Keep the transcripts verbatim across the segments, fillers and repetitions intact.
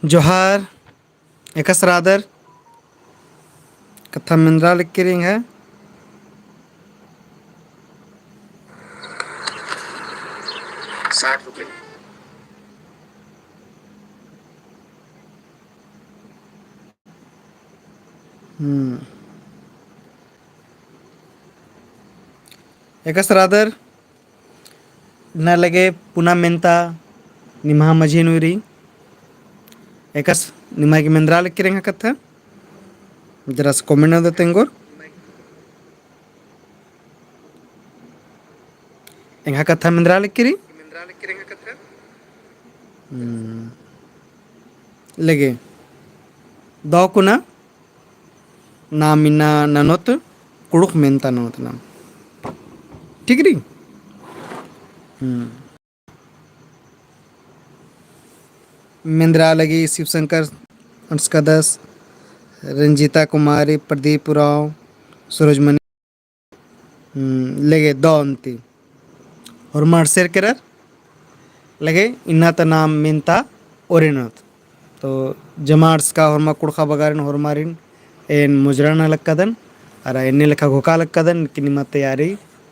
जोहार, एकासे रअदर, कत्था मेंदरा लगी रई एंग्है। साठ रुपये। हम्म। एकासे रअदर, इन्ना लगे पुना मेंता निम्हा मझी नू रई। एकासे निम्हा गे मेंदरा लगी रई एंग्है कत्था। जरा से comment नू दे तेंगोर। एंग्है कत्था मेंदरा लगी रई। हम्म। लगे। दौ कुना नाम इन्ना ननोत, कुँड़ुख़ मेंता ननोत नाम। ठीक रई? हम्म। मेंदरा लगी शिवशंकर अंड़सकादस, रंजीता कुमारी, प्रदीप उराँव, सूरजमणि। हम्म, लगे दौ अन्ती। होरमर अंड़सर केरर, लगे इन्ना ता नाम मेंता ओरे ननोत। तो जमा अंड़सका होरमा कुँड़ुख़ा बगारिन होरमारिन एन मुजरा नना लक्कादन, अरा एन्ने लेखा घोखा लक्कादन कि निमा तैयारी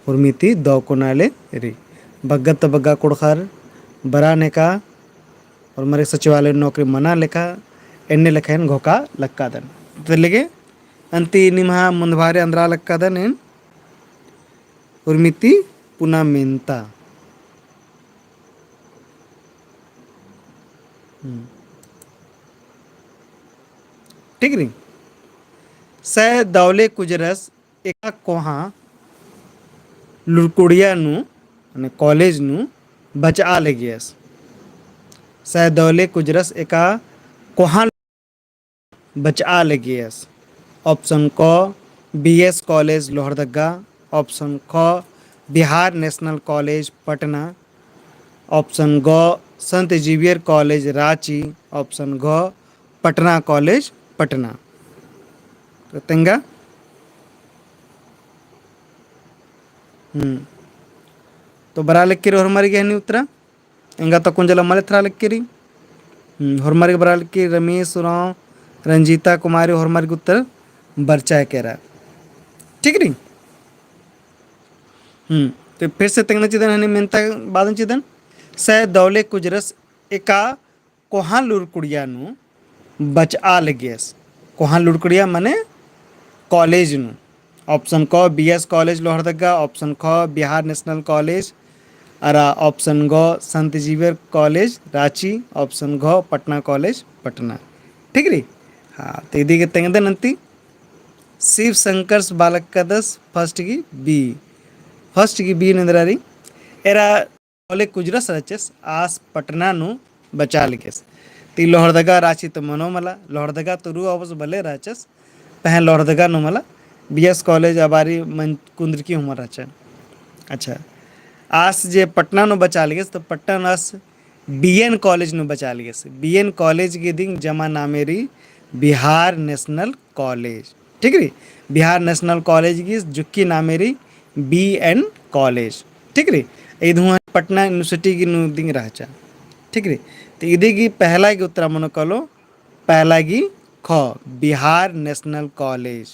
होरमी ती दौ कुना ले रई। बग्गा ता बग्गा कुँड़ुख़र बरा नेका होरमर गे सचिवालय नौकरी मना लेखा, एन्ने लेखा एन घोखा लक्कादन। तो लगे अन्ती निम्हा मुन्दभारे अंदरा लक्कादन एन होरमी ती पुना मेंता। हम्म। ठीक रई? सै दौले कुजरस एका कोहाँ लुरकुड़िया नू, माने college नू बचआ लगियस। सै दौले कुजरस एका कोहाँ बचआ लगियस। Option क, B S College लोहरदगा। Option ख, बिहार National College पटना। Option ग, संत जेवियर College राँची। Option घ, पटना College पटना। तो तेंगा, हम्म, तो बरआ लगी रई होरमर गे हनी उत्तरा। एंगा ता कुंजला मल एथरआ लगी रई। हम्म, होरमर गे बरआ लगी रई, रमेश उराँव, रंजीता कुमारी, होरमर गे उत्तर बरचा केरा। ठीक रई? हम्म, तो फिर से तेंगना चिदन हनी मेंता बादन चिदन। सै दौले कुजरस एका कोहाँ लुरकुड़िया नू बचआ लगियस। कोहाँ लुरकुड़िया माने college नू। Option क, B S College लोहरदगा। Option ख, बिहार National College। अरा option ग, संत जेवियर College राँची। Option घ, पटना College पटना। ठीक रई? हाँ, तो इदी गे तेंगदन अन्ती। शिव शंकर बालक का दस, first गी B। First गी B नू एन्दरा रई। एरा दौले कुजरस रहचस, आस पटना नू बचआ लगियस। ती लोहरदगा राँची तो मनो मला, लोहरदगा तो रऊ अवस बले रहचस, पहें लोहरदगा नू मला, B S College अबारी मन कुन्दरकी हूँ मल रहचा। अच्छा, आस जे पटना नू बचआ लगियस, तो पटना नू आस B N College नू बचआ लगियस। B N College गे दिम जमा नामे रई बिहार National College। ठीक रई? बिहार National College गी जुक्की नामे रई B N College। ठीक रई? इद हूँ पटना University गी नू दिम रहचा। ठीक रई? तो इदी गी पहला गी उत्तरा मनो कालो, पहला गी ख, बिहार National College।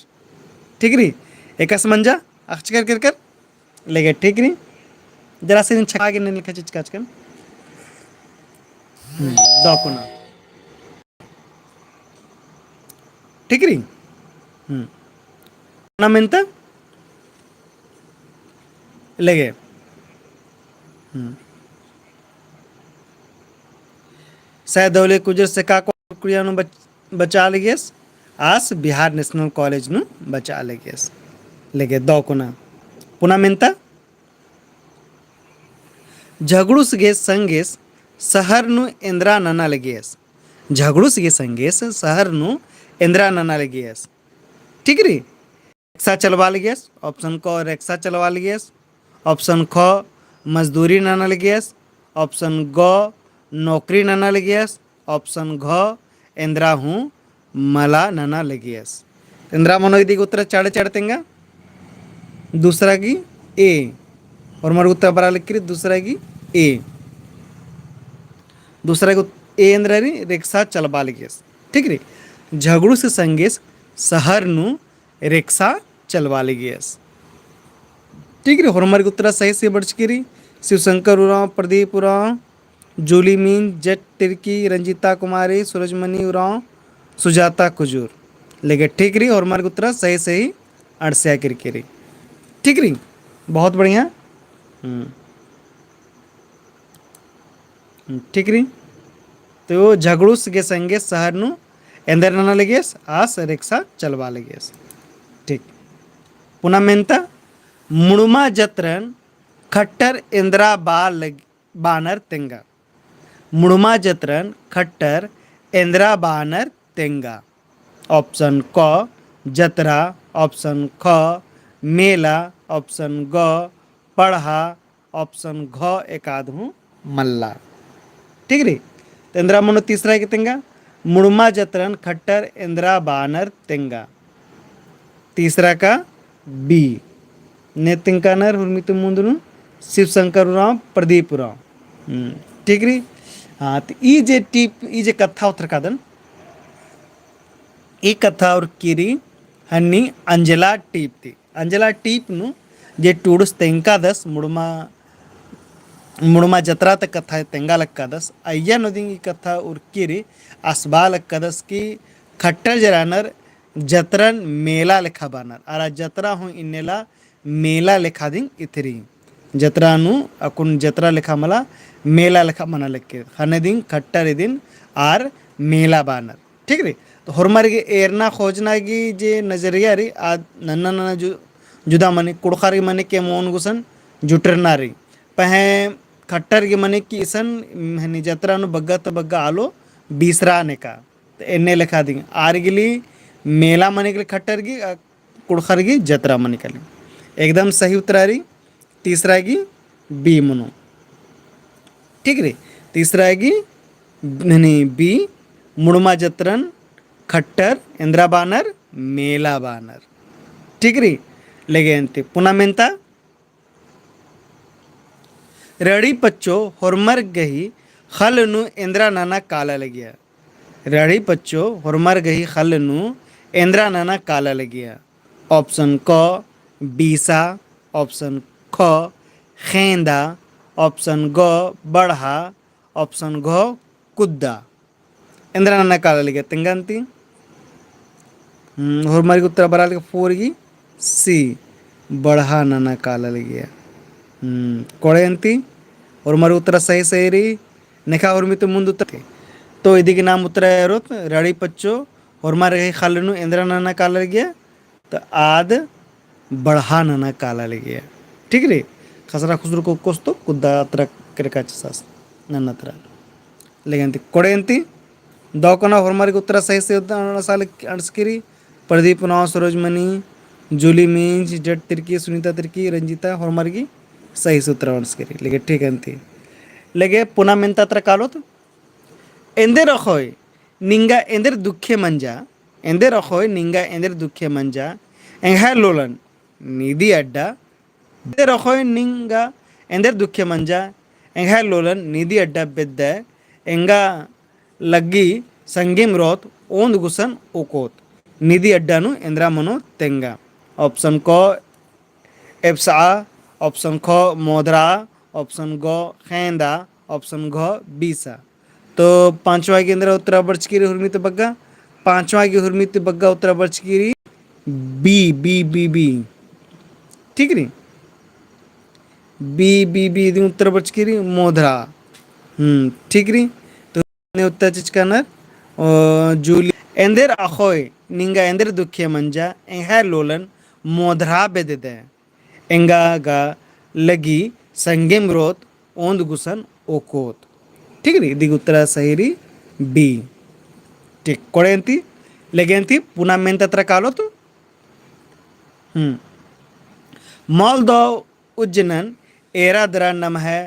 ठीक रई? एकासे मंजा, अख़चकर केरकर। लगे ठीक रई। जरा से छका गे ने लिखा चिचका चिचकन। हम्म, दौ कुना। ठीक रई? हम्म। ना मेन्ता? लगे। हम्म। सै दौले कुजरस एका कोहाँ लुरकुड़िया नू बच-, बचआ लगियस, आस बिहार National College नू बचआ लगियस। लगे दौ कुना। पुना मेन्ता? झगड़ुस गे संगेस सहर नू एन्दरा नना लगियस। झगड़ुस गे संगेस सहर नू एन्दरा नना लगियस। ठीक रई? रिक्शा चलवा लगियस, option क रिक्शा चलवा लगियस, option ख मजदूरी नना लगियस, option ग नौकरी नना लगियस, option घ एन्दरा हूँ मला नना लगियस। एन्दरा मनो इदी गे उत्तरा चाड़े चाड़े तेंगा। दूसरा गी A। होरमर उत्तरा बरआ लगी रई दूसरा गी A। दूसरा गी उत-, ए एन्दरा रई, रिक्शा चलबआ लगियस। ठीक रई, झगड़ूस गे संगेस शहर नू रिक्शा चलबआ लगियस। ठीक रई, होरमर गे उत्तरा सही से बरचकी रई, शिवशंकर उराँव, प्रदीप उराँव, जूली मिंज, जेट तिर्की, रंजीता कुमारी, सूरजमणि उराँव, सुजाता कुजूर। लेगे ठीक रई, होरमर गे उत्तरा सही सही अंड़सआ केरकी रई। ठीक रई, बहुत बढ़िया। हम्म। हम्म, ठीक रई। तो झगड़ूस गे संगेस शहर नू एन्दर नना लगियस, आस रिक्शा चलबआ लगियस। ठीक। पुना मेन्ता, मुड़मा जतरन खट्टर एन्दरा बआ लग-, बअनर तेंगा। मुड़मा जतरन खट्टर एन्दरा बअनर तेंगा। Option क जतरा, option ख मेला, option ग पड़हा, option घ एकाद हूँ मल्ला। ठीक रई, तो एन्दरा मनो तीसरा गे तेंगा, मुड़मा जतरन खट्टर एन्दरा बअनर तेंगा। तीसरा का B। ने तेंगकानर हुरमी ती मुन्द नू शिवशंकर उराँव, प्रदीप उराँव। हम्म, ठीक रई। हाँ, तो ई जे टीप, ई जे कत्था उतरकादन, ई कत्था उरखकी रई हन्नी अंजला टीप ती। अंजला टीप नू जे टूड़ुस तेंगकादस, मुड़मा, मुड़मा जतरा ता कत्था तेंगा लक्कादस, अइय्या नू दिम ई कत्था उरखकी रई, आस बआ लक्कादस कि खट्टर जे रअनर जतरन मेला लेखा बअनर। अरा जतरा हूँ इन्नेला मेला लेखा दिम इथरी। जतरा नू अक्कुन जतरा लेखा मला, मेला लेखा मना लक्की। ख़ने दिम खट्टर इदिन आर मेला बअनर। ठीक रई? तो होरमर गे एरना खोजना गे जे नजरिया रई, आ नन्ना नन्ना जु-, जुदा मनी, कुँड़ुख़र गे मनी के मोन गुसन जुटरना रई। पहें खट्टर गे मनी कि इसन, हनी जतरा नू बग्गे ता बग्गे आलो बीसरा नेका। तो एन्ने लेखा दिम। आर गे ले मेला मनी के ले खट्टर गे, आ, कुँड़ुख़र गे जतरा मनी के ले। एकदम सही उत्तरा रई, तीसरा गे B मनो। ठीक रई, तीसरा गे, हनी B, मुड़मा जतरन खट्टर एन्दरा बअनर, मेला बअनर। ठीक रई, लेगे अन्ती पुना मेन्ता, रड़ी पच्चो होरमर गही ख़ल्ल नू एन्दरा नना काला लगिया। रड़ी पच्चो होरमर गही ख़ल्ल नू एन्दरा नना काला लगिया। Option क बीसा, option ख ख़ेंदा, option ग बड़हा, option घ कुद्दा। एन्दरा नना काला लगिया तेंगा अन्ती। हम्म, होरमर गे उत्तरा बरआ लगिया four गे C, बड़हा नना काला लगिया। हम्म, कोड़े अन्ती, होरमर गे उत्तरा सही सही रई, नेखा होरमी ती मुन्द उत्तरा। तो इदी गे नाम उत्तरा एरोत, रड़ी पच्चो होरमर गही ख़ल्ल नू एन्दरा नना काला लगिया, तो आद बड़हा नना काला लगिया। ठीक रई? ख़सरा खुसरू कोकोस तो कुद्दा अतरा केरका चिच्चस नन्ना तरा। लेगे अन्ती कोड़े अन्ती, दव कोना होरमर गे उत्तरा सही से अंड़सकी रई, प्रदीप उराँव, सरोजमनी, जूली मिंज, जेट तिर्की, सुनीता तिर्की, रंजीता, होरमर गे सही से उत्तरा अंड़सकी रई। लेगे ठीक अन्ती। लेगे पुना मेन्ता तरा कालोत, एन्देर अख़ोय निंगा एन्देर दुखे मंजा, एन्देर अख़ोय निंगा एन्देर दुखे मंजा, एंग्है लोलन निदी अड्डा, एन्देर अख़ोय निंगा एन्देर दुखे मंजा, एंग्है लोलन निदी अड्डा बेद्दय, एंगा लग्गी संगेम रओत ओन्द गुसन ओकोत। निदी अड्डा नू एन्दरा मनो तेंगा। Option क एबसआ, option ख मोधरा, option ग ख़ेंदा, option घ बीसा। तो पाँचवा गे एन्दरा उत्तरा बरचकी रई हुरमी ती बग्गे, पाँचवा गे हुरमी ती बग्गे उत्तरा बरचकी रई B, B, B, B। ठीक रई? B, B, B दिम उत्तरा बरचकी रई मोधरा। हम्म, ठीक रई। तो ने उत्तरा चिचका नर, अ, जूली। एन्देर अख़ोय निंगा एन्देर दुखे मंजा, एंग्है लोलन मोधरा बेद्दय। एंगा गा लगी संगेम रओत ओन्द गुसन ओकोत। ठीक रई, इदी गे उत्तरा सही रई B। ठीक, कोड़े अन्ती, लेगे अन्ती, पुना मेन्ता तरा कालोत। हम्म। मल दव उज्जनन एरा दरा नम्है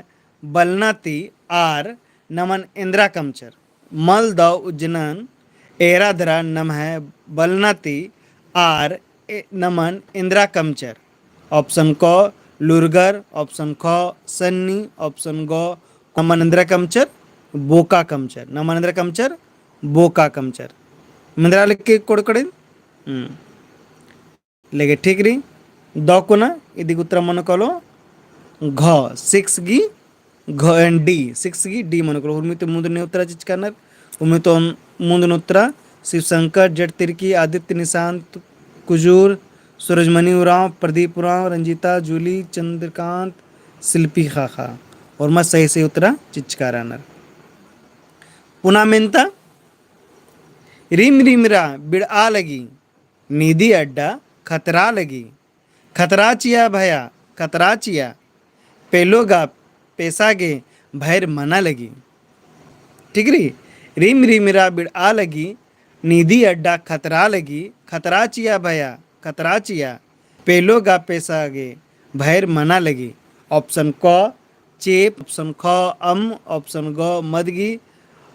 बलना ती आर नमन एन्दरा कमचर। मल दव उज्जनन एरा दरा नम्है बलना ती आर ए-, नमन एन्दरा कमचर। Option क लुरगर, option ख सन्नी, option ग नमन एन्दरा कमचर। बोका कमचर। नाम एन्दरा कमचर? बोका कमचर। मेन्दरा लगी कोड़े कोड़े? हम्म। लेगे ठीक रई। दौ कोना, इदिग उत्तरा मनो कालो घ, six गी घ, D, six गी D मनो कालो। उर्मी ती मुन्द ने उत्तरा चिचका रअनर, उर्मी ती मुन्द ने उत्तरा, शिव शंकर, जट तिर्की, आदित्य निशांत कुजूर, सूरजमणि उराँव, प्रदीप उराँव, रंजीता, जूली, चंद्रकांत, शिल्पी ख़ाख़ा। होरमर सही सही उत्तरा चिचका रअनर। पुना मेन्ता, रिम रिमरा बिड़आ लगी, नीदी अड्डा खतरा लगी। खतरा चिया भया, खतरा चिया। पेलो गा पेसा गे भैर मना लगी। ठीक रई? रिम रिमरा बिड़आ लगी, नीदी अड्डा खतरा लगी, खतरा चिया भया, खतरा चिया। पेलो गा पेसा गे भैर मना लगी। Option क चेंप, option ख अम्म, option ग मदगी,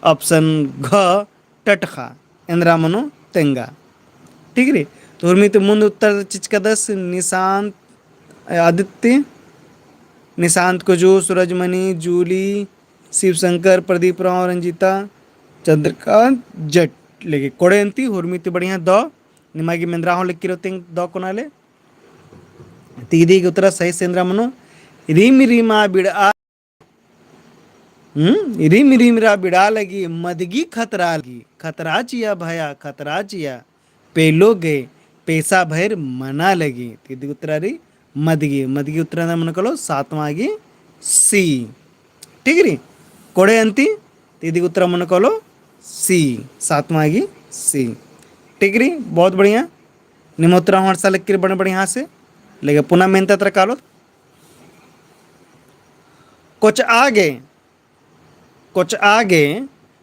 option घ टटख़ा। एन्दरा मनो तेंगा। ठीक रई? तो उर्मी ती मुन्द उत्तर चिचकादस निशांत, आदित्य, निशांत कुजूर, सूरजमणि, जूली, शिव शंकर, प्रदीप उराँव, रंजीता, चंद्रकांत, जट। लेगे कोड़े अन्ती, उर्मी ती बढ़िया दौ, निमा गे मेन्दरा हूँ लगी रओ तेंगा दौ कोना ले। ती इदिग उत्तरा सही से एन्दरा मनो, रिम रिमरा बिड़आ, हम्म, रिम रिमरा बिड़आ लगी, मदगी खतरा लगी, खतरा चिया भया, खतरा चिया, पेलो गे पेसा भैर मना लगी। ती इदिग उत्तरा रई मदगी, मदगी उत्तरा एन्दरा मनो कालो सातवाँ गी C। ठीक रई? कोड़े अन्ती, ती इदिग उत्तरा मनो कालो C, सातवाँ गी C। ठीक रई? बहुत बढ़िया। निम उत्तरा हूँ अंड़सा लगी रई बढ़िया से। लेगे पुना मेन्ता उत्तरा कालोत। कोचआ गे, कोचआ गे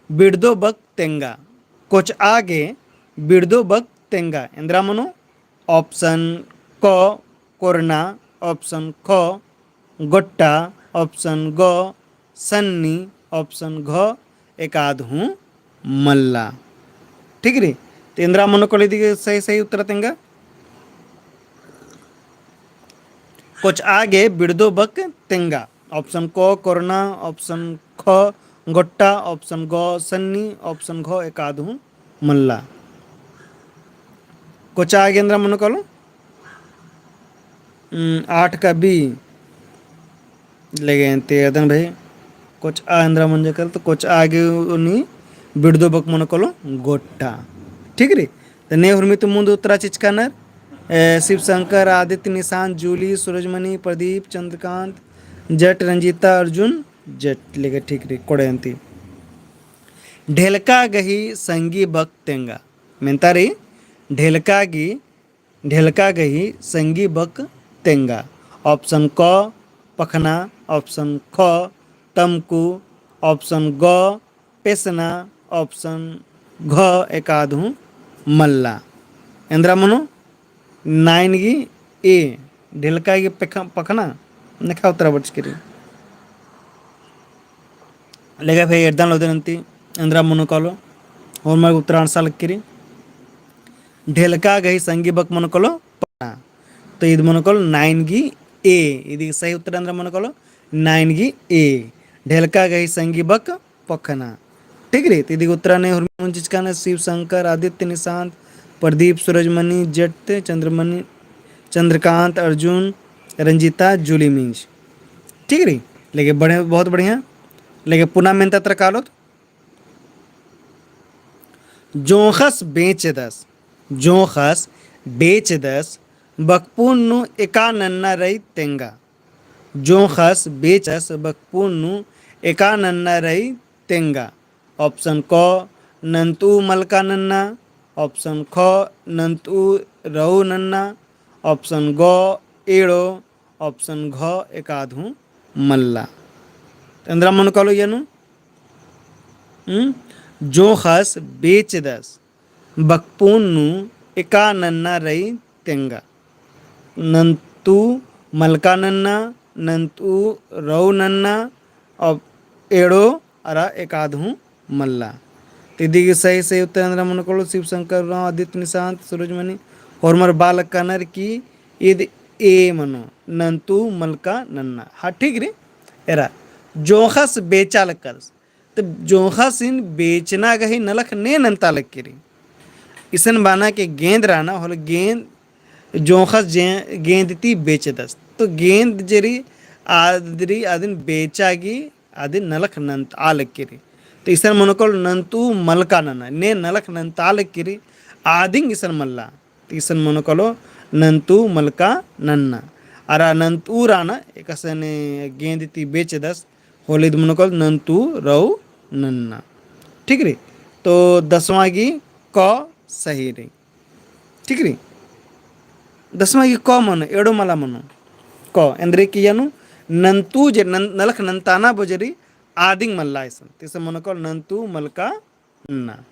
बिड़दो बक तेंगा। कोचआ गे बिड़दो बक तेंगा। एन्दरा मनो? Option क कोरना, option ख गोट्टा, option ग सन्नी, option घ एकाद हूँ मल्ला। ठीक रई? तो एन्दरा मनो कालो इदिग सही सही उत्तरा तेंगा। कोचआ गे बिड़दो बक तेंगा। Option क कोरना, option ख गोट्टा, option ग सन्नी, option घ एकाद हूँ मल्ला। कोचआ गे एन्दरा मनो कालो? हम्म, आठ का B। लेगे अन्ती एरदन भाई, कोचआ एन्दरा मंजा कालो, तो कोचआ गे उनी बिड़दो बक मनो कालो गोट्टा। ठीक रई? तो ने उर्मी ती मुन्द उत्तरा चिचका रअनर, ए, शिव शंकर, आदित्य, निशांत, जूली, सूरजमणि, प्रदीप, चंद्रकांत, जट, रंजीता, अर्जुन, जट। लेगे ठीक रई, कोड़े अन्ती। ढेलका गही संगी बक तेंगा। मेन्ता रई, ढेलका गही ढेलका गही संगी बक तेंगा। Option क पखना, option ख तमकू, option ग पेसना, option घ एकाद हूँ मल्ला। एन्दरा मनो? Nine गी A, ढेलका गही पख-, पखना, नेखा उत्तरा बरचकी रई। लेगे फेर एरदन लौदन अन्ती, एन्दरा मनो कालो, होरमर उत्तरा अंड़सा लगी रई। ढेलका गही संगी बक मनो कालो पखना। तो इद मनो कालो nine गी A, इदी सही उत्तरा एन्दरा मनो कालो nine गी A। ढेलका गही संगी बक पखना। ठीक रई? तो इदी उत्तरा ने उर्मी ती चिचका रअनर शिव शंकर, आदित्य निशांत, प्रदीप, सूरजमणि, जट, चंद्रमणि, चंद्रकांत, अर्जुन, रंजीता, जूली मिंज। ठीक रई? लेगे बढ़िया, बहुत बढ़िया। लेगे पुना मेन्ता उत्तरा कालोत। जोंख़स बेचदस, जोंख़स बेचदस, बकपुन नू एका नन्ना रई तेंगा। जोंख़स बेचस बकपुन नू एका नन्ना रई तेंगा। Option क नन्तऊ मलका नन्ना, option ख नन्तऊ रऊ नन्ना, option ग एड़ो, option घ एकाद हूँ मल्ला। एन्दरा मनो कालो इय्या नू? हम्म? जोंख़स बेचदस बकपुन नू एका नन्ना रई तेंगा। नन्तऊ मलका नन्ना, नन्तऊ रऊ नन्ना, अब एड़ो अरा एकाद हूँ मल्ला। तो इदी गे सही, सही उत्तर एन्दरा मनो कालो, शिव शंकर उराँव, आदित्य निशांत, सूरजमणि, होरमर बआ लक्कानर कि इद A मनो, नन्तऊ मलका नन्ना। हाँ, ठीक रई। एरा, जोंख़स बेचा लक्कादस। तो जोंख़सिन बेचना गही नलख ने नन्ता लगी रई। इसन बअना के गेंद रअना होले गेंद जोंख़स जे-, गेंद ती बेचदस। तो गेंद जे रई आद रई आदिन बेचा गे आदिन नलख नन्ता लगी रई। तो इसन मनो कालो नन्तऊ मलका नन्ना, ने नलख नन्ता लगी रई, आदिन इसन मल्ला। तो इसन मनो कालो नन्तऊ मलका नन्ना। अरा नन्तऊ रअना, एकसन गेंद ती बेचदस, होले ईद मनो कालो नन्तऊ रऊ नन्ना। ठीक रई? तो दसवाँ गी क सही रई। ठीक रई? दसवाँ गी क मनो, एड़ो मला मनो। क, एन्देर की यानु, नन्तऊ जे नन-, नलख नन्ताना बजरी आदिंग मल्ला इसन। तो इसन मनो कालो नन्तऊ मलका नन्ना।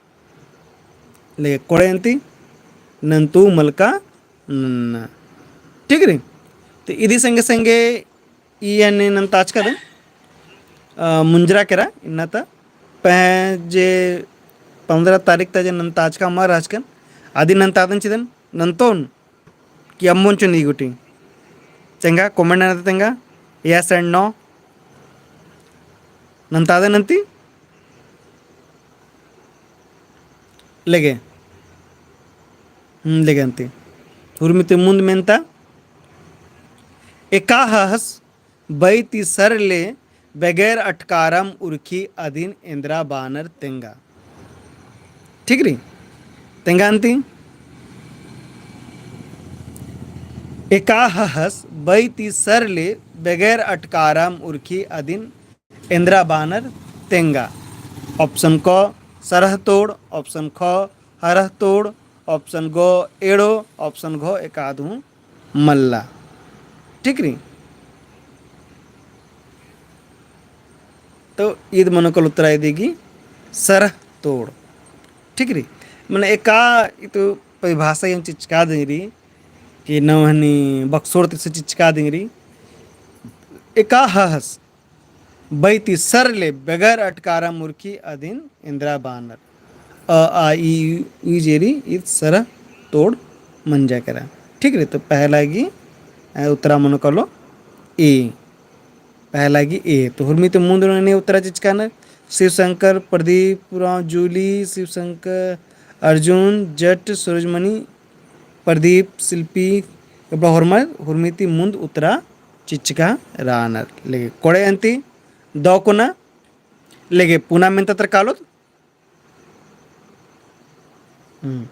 ले कोड़े अन्ती नन्तऊ मलका नन्ना। ठीक रई? तो इदी संगे संगे ई अन्ने नन्ताचका दन, अ, मुंजरा केरा इन्ना ता पहें जे पन्द्रह तारीख ता जे नन्ताचका मल रहचकन, अदी नन्तादन चिदन, नन्तोन कि अम्बोन चुनी गुटी। तेंगा, comment नना तेंगा, yes and no। नन्तादन अन्ती? लेगे। हम्म, लेगे अन्ती। हुरमी ती मुन्द मेन्ता। एका हहस बई ती सर ले बगैर अटकारम उरखी अदिन एन्द्रा बानर तेंगा। ठीक रई? तेंगा अन्ती? एका हहस बई ती सर ले बगैर अटकारम उरखी अदिन एन्द्रा बानर तेंगा। Option क सरह तोड़, option ख हरह तोड़, option ग एड़ो, option घ एकादहूँ मल्ला। ठीक रई? तो ईद मनो कालो उत्तरा इदी गी सरह तोड़। ठीक रई? मने एका इतु परिभाषा एम चिचका दिम रई कि नव हनी बक्सोर तिसे चिचका दिम रई। एका हहस बई ती सर ले बगैर अटकारम उरखी अदिन एन्द्रा बानर। अ, आ, ई, ई जे रई, ईद सरह तोड़ मंजा केरा। ठीक रई, तो पहला गी, अ, उत्तरा मनो कालो A। पहला गी A। तो हुरमी ती मुन्द नू एन्ने उत्तरा चिचका नर। शिव शंकर, प्रदीप, उराँव जूली, शिव शंकर, अर्जुन, जट, सूरजमणि, प्रदीप, शिल्पी, एबड़ा होरमर, हुरमी ती मुन्द उत्तरा चिचका रअनर। लेगे कोड़े अन्ती दव कुना, लेगे पुना मेन्ता तर कालोत। हम्म।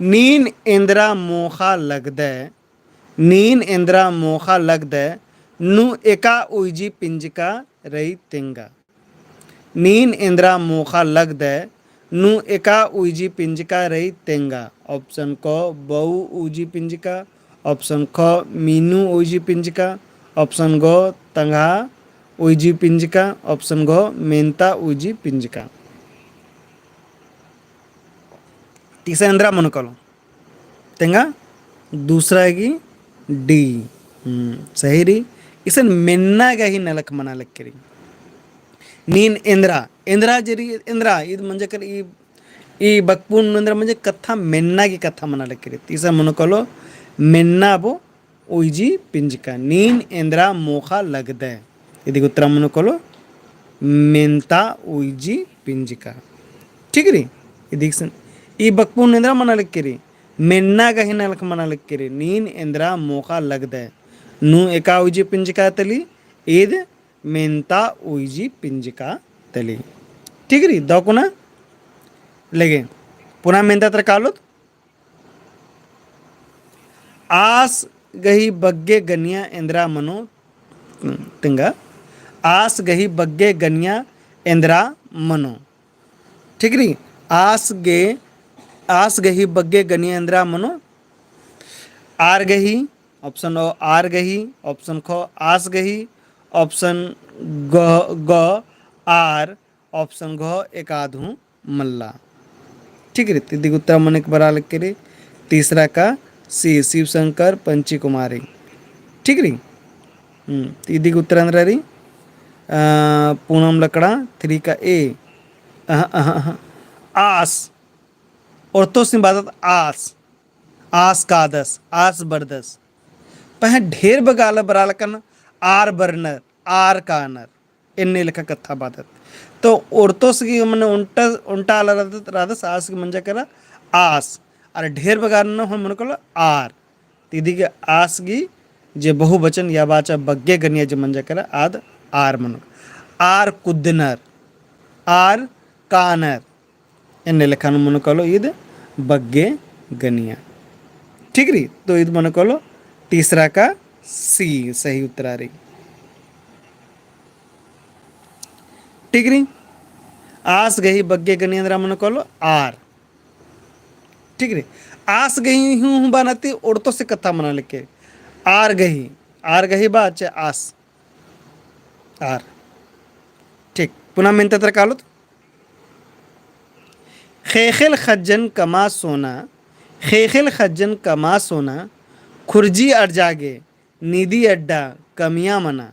नीन एन्द्रा मोख़ा लगदय, नीन एन्द्रा मोख़ा लगदय, नू एका उइजी पिंजका रई तेंगा। नीन एन्द्रा मोख़ा लगदय, नू एका उइजी पिंजका रई तेंगा। Option क बऊ उइजी पिंजका, option ख मीनू उइजी पिंजका, option ग तंगहा उइजी पिंजका, option घ मेन्ता उइजी पिंजका। तीसरा एन्द्रा मनो कालो। तेंगा दूसरा गी D। हम्म, सही रई। इसन मेन्ना गही नलख मना लगी रई। नीन एन्द्रा, एन्द्रा जे रई, एन्द्रा, ईद मंजा कर ई, ई बकपुन एन्द्रा मंजा कत्था मेन्ना गी कत्था मना लगी रई। तीसरा मनो कालो मेन्ना बो उइजी पिंजका, नीन एन्द्रा मोख़ा लगदय। इदी गी उत्तरा मनो कालो मेन्ता उइजी पिंजका। ठीक रई? इदी सन, ई बकपुन एन्द्रा मना लगी रई, मेन्ना गही नलख मना लगी रई, नीन एन्द्रा मोख़ा लगदय। नू एका उइजी पिंजका तली, ईद मेन्ता उइजी पिंजका तली। ठीक रई, दव कुना लेगे। पुना मेन्ता तर कालोत। आस गही बग्गे गनिया एन्द्रा मनो, तेंगा, आस गही बग्गे गनिया एन्द्रा मनो। ठीक रई? आस गे, आस गही बग्गे गनिया एन्द्रा मनो। आर गही, option अ आर गही, option ख आस गही, option ग, ग आर, option घ एकादहूँ मल्ला। ठीक रई, इदी गी उत्तरा मनेक बरआ लगी रई। तीसरा का C, शिव शंकर पंची कुमारी। ठीक रई। हम्म, तो इदी गी उत्तरा एन्द्रा रई, अ, पूनम लकड़ा, three का A। अह, अह, अह। आस। ओर्तोसिन बअदत आस। आस कादस, आस बरदस। पहें ढेर बग्गे आलर बरआ लक्कन, आर बरनर, आर कानर। एन्ने लेखा कत्था बअदत। तो ओरतोस गही मने ओन्टा, ओन्टा आलर रअदस, आस गही मंजा केरा आस। अरा ढेर बगान नू हूँ मनो कालो आर। तो इदी गही आस गही जे बहुवचन या बाचा बग्गे गनिया जे मंजा केरा आद आर मनो। आर कुद्दनर, आर कानर। एन्ने लेखा नू मनो कालो ईद बग्गे गनिया। ठीक रई, तो ईद मनो कालो तीसरा का C सही उत्तर रई। ठीक रई, आस गही बग्गे गनिया एन्दरा मनो कालो आर। ठीक रई, आस गही हूँ हूँ बअना ती ओरतोस से कत्था मना लगे। आर गही, आर गही बा चाहे आस, आर। ठीक, पुना मेन्ता तरा कालोत। ख़ेख़ेल ख़ज्जन कमा सोना, ख़ेख़ेल ख़ज्जन कमा सोना, खुर्जी अड्डा गे निदी अड्डा कमिया मना।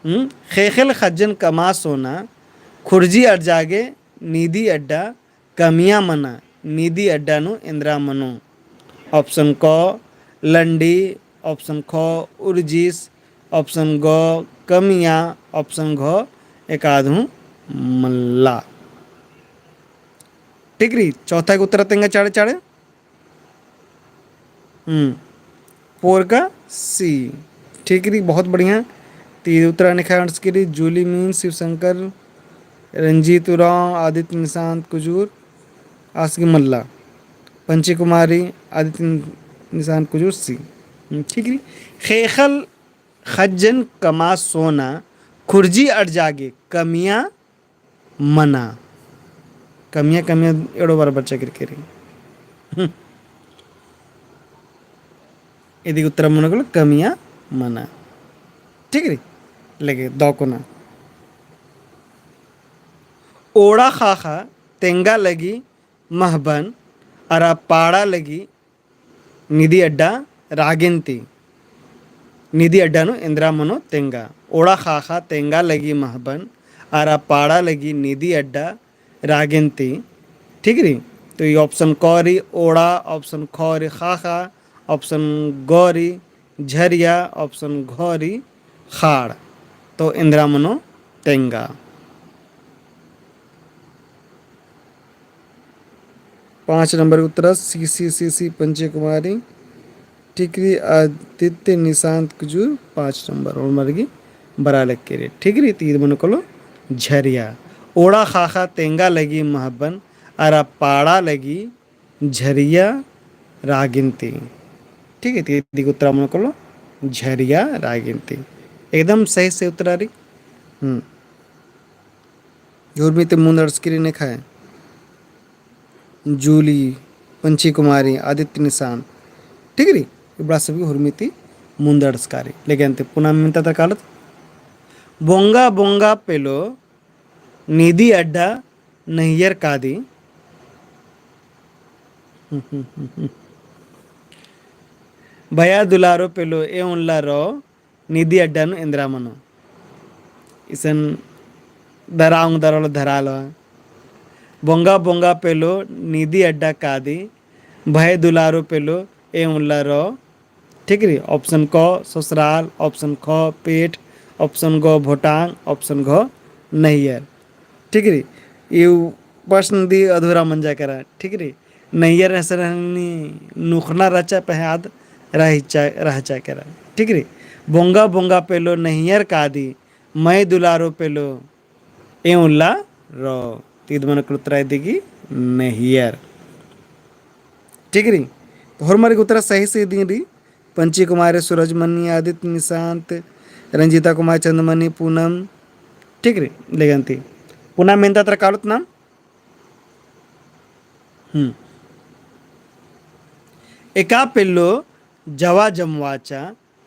हम्म? ख़ेख़ेल ख़ज्जन कमा सोना, खुर्जी अड्डा गे निदी अड्डा कमिया मना, निदी अड्डा नू एन्दरा मनो। Option क लंडी, option ख उर्जिस, option ग कमिया, option घ एकाद हूँ मल्ला। ठीक रई, चौथा गही उत्तर तेंगा चाड़े चाड़े। हम्म, four का C। ठीक रई, बहुत बढ़िया। ती उत्तरा निखा अंडस के रई, जूली मीन, शिवशंकर, रंजीत उराँव, आदित्य निशांत कुजूर, आस गही मल्ला, पंची कुमारी, आदित्य निशांत कुजूर C। हम्म, ठीक रई। ख़ेख़ेल ख़ज्जन कमा सोना, खुर्जी अड्डा गे कमिया मना। कमिया, कमिया एड़ो बार बच्चा किरकिरी। हम्म। इदी उत्तर मनो कालो कमिया मना। ठीक रई? लगे दौ कोना। ओड़ा ख़ाख़ा तेंगा लगी महबन अरा पाड़ा लगी निदी अड्डा रागेन ती। निदी अड्डा नू एन्दरा मनो तेंगा। ओड़ा ख़ाख़ा तेंगा लगी महबन अरा पाड़ा लगी निदी अड्डा रागेन ती। ठीक रई? तो ई option क रई ओड़ा, option ख रई ख़ाख़ा, option ग रई झरिया, option घ रई ख़ाड़। तो एन्दरा मनो तेंगा। पाँच नंबर उत्तर C, C, C, C, पंची कुमारी। ठीक रई, आदित्य निशांत कुजूर पाँच नंबर होरमर गही बरआ लगे रई। ठीक रई, ती ईद मनो कालो झरिया। ओड़ा ख़ाख़ा तेंगा लगी महबन अरा पाड़ा लगी झरिया रागेन ती। ठीक रई, ती ईद गही उत्तर मनो कालो झरिया रागेन ती। एकदम सही, सही उत्तर रई। हम्म। हुरमी ती मुन्द अंड़सकी रई नेखय। जूली, पंची कुमारी, आदित्य निशांत। ठीक रई? इबड़ा सब गही हुरमी ती मुन्द अंड़सका रई। लेकिन अन्ती पुना मेन्ता तरा कालोत। बोंगा बोंगा पेलो निदी अड्डा नहियर कादी। भया दुलारो पेलो ए उल्ला रओ निदी अड्डा नू एन्दरा मनो। इसन दरा ओंगदर वाला धराल। बोंगा बोंगा पेलो निदी अड्डा कादी, भय दुलारो पेलो ए उल्ला रओ। ठीक रई, option क ससुराल, option ख पेट, option ग भोटांग, option घ नहियर। ठीक रई, ई प्रश्न दी अधूरा मंजा केरा। ठीक रई, नैयर एसरहनी नुखना रहचा पहें आद रहचा, रहचा केरा। ठीक रई, बोंगा बोंगा पेलो नैयर कादी, मय दुलारो पेलो ए उल्ला रओ। ती ईद मनो कालो उत्तरा इदी गही नैयर। ठीक रई, तो होरमर गही उत्तरा सही सही दिम रई। पंची कुमारी, सूरजमणि, आदित्य निशांत, रंजीता कुमारी, चंद्रमणि, पूनम। ठीक रई, लेकिन ती पुना मेन्ता तरा कालोत नाम। हम्म। एका पेल्लो जवा जमवाचा,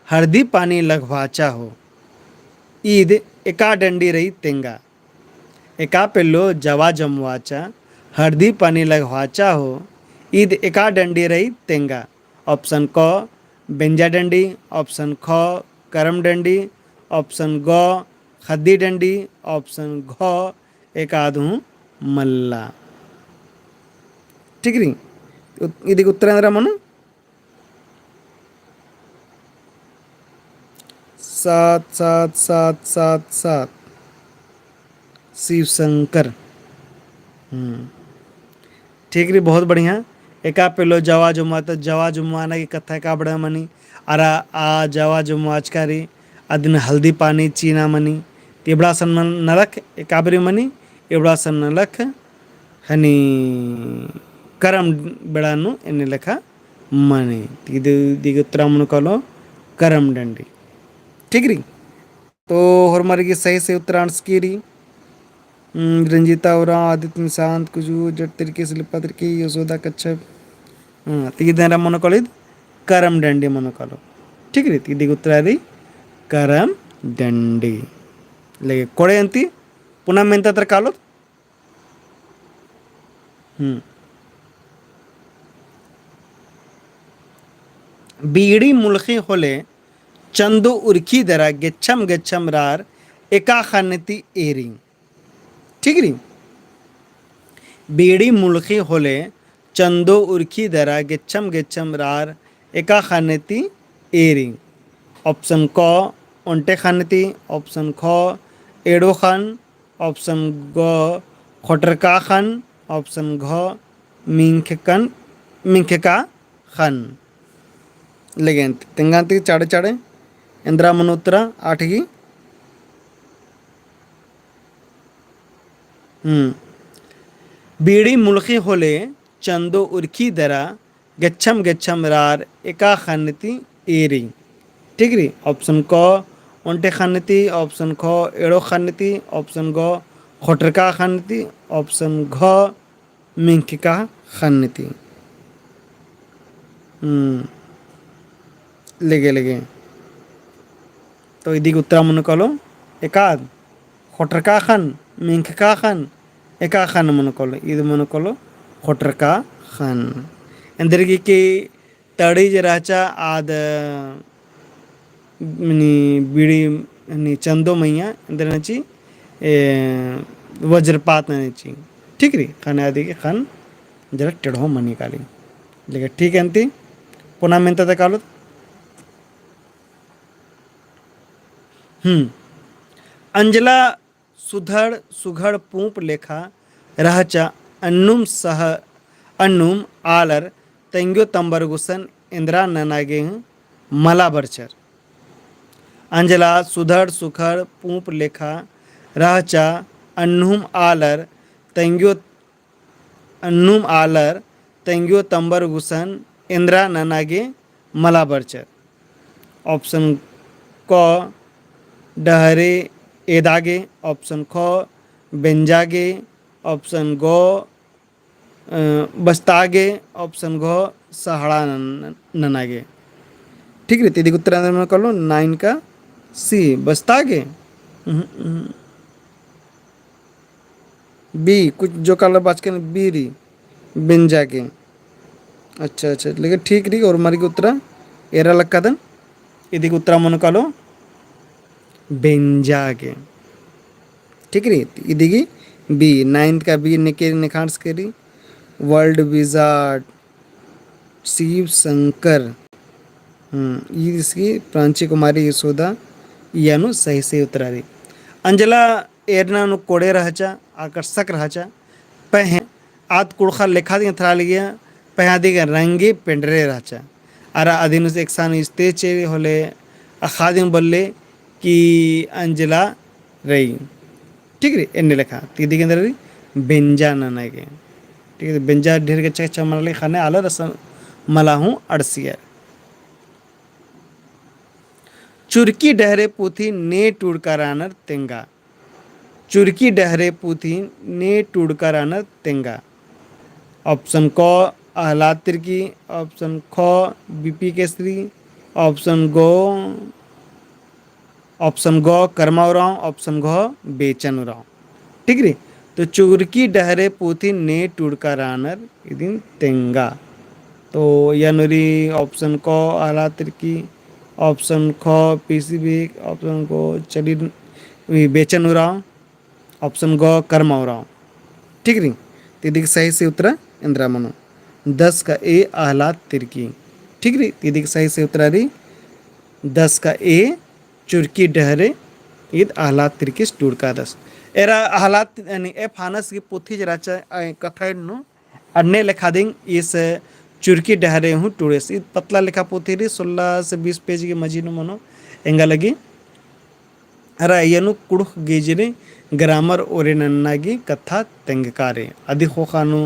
हरदी पानी लगवाचा हो। ईद एका डंडी रई तेंगा। एका पेल्लो जवा जमवाचा, हरदी पानी लगवाचा हो। ईद एका डंडी रई तेंगा। Option क बेंजा डंडी, option ख करम डंडी, option ग खद्दी डंडी, option घ एकाद हूँ मल्ला। ठीक रई? इदी गही उत्तर एन्दरा मनो? सात, सात, सात, सात, सात। शिव शंकर। हम्म। ठीक रई, बहुत बढ़िया। एका पेलो जवा जुम्मा, तो जवा जुम्मा ना की कत्था एका बड़ा मनी। अरा आ जवा जुम्मा अचका रई, अदिन हल्दी पानी चिअना मनी। तो एबड़ा सन नलख एका बारी मनी, एबड़ा सन नलख हनी करम बेड़ा नू एन्ने लेखा मनी। तो इदी, इदी गही उत्तरा मनो कालो करम डंडी। ठीक रई। तो होरमर गे सही, सही उत्तरा अंड़सकी रई। हम्म, रंजीता उराँव, आदित्य निशांत, कुजूर, जट तिर्की, शिल्पा तिर्की, यशोदा कच्छप। हाँ, तो इदी एरा मनो कालो ईद करम डंडी मनो कालो। ठीक रई, तो इदी गही उत्तरा रई करम डंडी। लेगे कोड़े अन्ती पुना मेन्ता तर कालोत। हम्म। बीड़ी मुलखी होले चंदो उरखी दरा गेच्छम गेच्छम रार एका ख़न्न ती एरिंग। ठीक रई। बीड़ी मुलखी होले चंदो उरखी दरा गेच्छम गेच्छम रार एका ख़न्न ती एरिंग। Option क ओन्टे ख़न्न ती, option ख एड़ो ख़न्न, option ग ख़ोटरका ख़न्न, option घ मिंखकन, मिंखका ख़न्न। लेगे अन्ती तेंगा अन्ती चाड़े चाड़े एन्दरा मनो उत्तरा आठ गही। हम्म। बीड़ी मुलखी होले चंदो उरखी दरा गेच्छम गेच्छम रार एका ख़न्न ती एरिंग। ठीक रई, option क ओन्टे ख़न्न ती, option ख एड़ो ख़न्न ती, option ग ख़ोटरका ख़न्न ती, option घ मिंखका ख़न्न ती। हम्म। लेगे, लेगे। तो इदी गही उत्तरा मनो कालो एकाद, ख़ोटरका ख़न्न, मिंखका ख़न्न, एका ख़न्न मनो कालो, इद मनो कालो ख़ोटरका ख़न्न। एन्देरगे कि तड़ी जे रहचा आद मनी बीड़ी मनी चंदो मइय्याँ एन्देर नची, ए, वज्रपात ननी चिआ। ठीक रई, ख़ने अदी गे ख़न्न जरा टेढ़ो मनी काली। लेकिन ठीक अन्ती पुना मेन्ता ता कालोत। हम्म। अंजला सुधड़ सुघड़ पूंप लेखा रहचा अन्नुम सह अन्नुम आलर तंग्यो तम्बर गुसन एन्दरा नना गे हूँ मला बरचर। अंजला सुधड़ सुघड़ पूंप लेखा रहचा अन्नुम आलर तंग्यो अन्नुम आलर तंग्यो तम्बर गुसन एन्दरा नना गे मला बरचर। Option क डहरे एदा गे, option ख बेंजा गे, option ग, अ, बस्ता गे, option घ सहड़ा नन-, नना गे। ठीक रई, तो इदी गही उत्तरा मनो कालो nine का C, बस्ता गे। उहुं, उहुं। B, कुछ जो काला बाचकन B रई, बेंजा गे। अच्छा, अच्छा, लेकिन ठीक रई, होरमर गे उत्तरा एरा लक्कादन, इदी गही उत्तरा मनो कालो बेंजा गे। ठीक रई, इदी गही B, ninth का B नेके नेखांड़स के रई, World Wizard, शिव शंकर। हम्म, ई इसकी प्रांची कुमारी यशोदा, इया नू सही सही उत्तरा रई। अंजला एरना नू कोड़े रहचा, आकर्षक रहचा। पहें आद कुँड़ुख़र लेखा दिम थरा लगिया, पहें अदिगे रंगे पेंडरे रहचा। अरा अदिनुस एकसन इस्ते चे होले अख़ा दिम बल्ले कि अंजला रई। ठीक रई, एन्ने लेखा। तो इदी गे एन्दरा रई, बेंजा नना गे। ठीक रई, बेंजा ढेर गेच्छा गेच्छा मला लगी ख़ने आलर असन मला हूँ अंड़सियर। चुरकी डहरे पूथी ने टूड़का रअनर तेंगा। चुरकी डहरे पूथी ने टूड़का रअनर तेंगा। Option क अहलाद तिर्की, option ख बीपी केसरी, option ग, option ग करमा उराँव, option घ बेचन उराँव। ठीक रई, तो चुरकी डहरे पूथी ने टूड़का रअनर इदिन तेंगा। तो इया नू रई option क अहलाद तिर्की, option ख पीसी बेक, option ग चली बेचन उराँव, option ग करमा उराँव। ठीक रई, तो इदी गही सही सही उत्तरा एन्दरा मनो दस का A अहलाद तिर्की। ठीक रई, तो इदी गही सही सही उत्तरा रई दस का A चुरकी डहरे ईद अहलाद तिर्कीस टूड़कादस। एरा हालात यानी एफ हानस की पुथी जरा चा, अ, कथाइन नू अन्ने लेखा दिम ईस चुरकी डहरे हूँ टूड़ेस। ईद पतला लेखा पुथी रई, सोलह से बीस page की मझी नू मनो एंगा लगी। अरा इय्या नू कुँड़ुख़ गही grammar ओरे नन्ना गही कत्था तेंगका रई। अदी ख़ोख़ा नू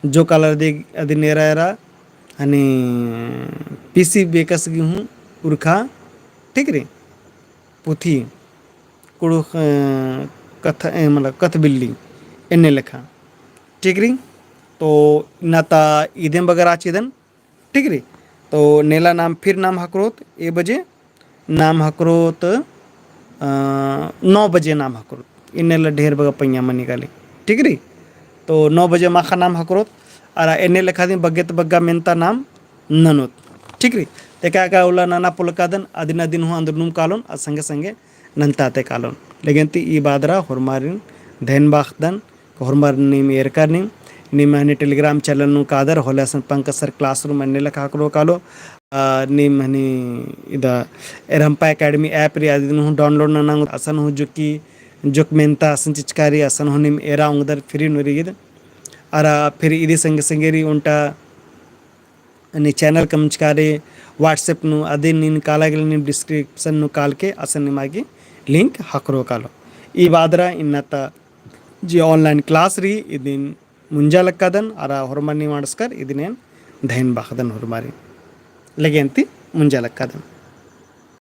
जो कालर दे अदिन एरा एरा हनी पीसी बेकस गही हूँ उरखा, ठीक रई। पुथी कुँड़ुख़, अ, कत्था, अ, मतलब कत्थबिल्ली एन्ने लेखा, ठीक रई। तो इन्ना ता इदेम बग्गे रहचा इदन, ठीक रई। तो नेला नाम फिर नाम ख़क्खरोत ए बजे, नाम ख़क्खरोत, अ, नौ बजे नाम ख़क्खरोत। इन्नेला ढेर बग्गे पइयाँ मनी काली, ठीक रई। तो नौ बजे माख़ा नाम ख़क्खरोत, अरा एन्ने लेखा दिम बग्गे ता बग्गे मेन्ता नाम ननोत, ठीक रई। ते का का उल्ला नना पोल्लकादन, अदिन अदिन हूँ अंदरनुम कालोन, अरा संगे संगे नन्ता ते कालोन। लेकिन ती ई बादरा होरमारिन धैन बाख़दन, होरमर नीम एरकर नीम, नीम हनी Telegram channel नू कादर होले असन पंकज सर classroom एन्ने लेखा ख़क्खरो कालो, अ, नीम हनी इदा एरम्पा Academy app रई अदिन हूँ download नना ओंगदर, असन हूँ जोक्की, जोक मेन्ता असन चिचका रई, असन हूँ नीम एरा ओंगदर free नू रई ईद। अरा फिर इदी संगे संगे रई ओन्टा नी channel कमचका रई WhatsApp नू, अदिन नीन काला गे नीम description नू काल के असन निमा गे link ख़क्खरो कालो। ई बादरा इन्ना ता जे online class रई इदिन मुंजा लक्कादन, अरा होरमर नीम अंड़सकर इदिन एन धैन बाख़दन होरमारिन। लेकिन ती मुंजा लक्कादन।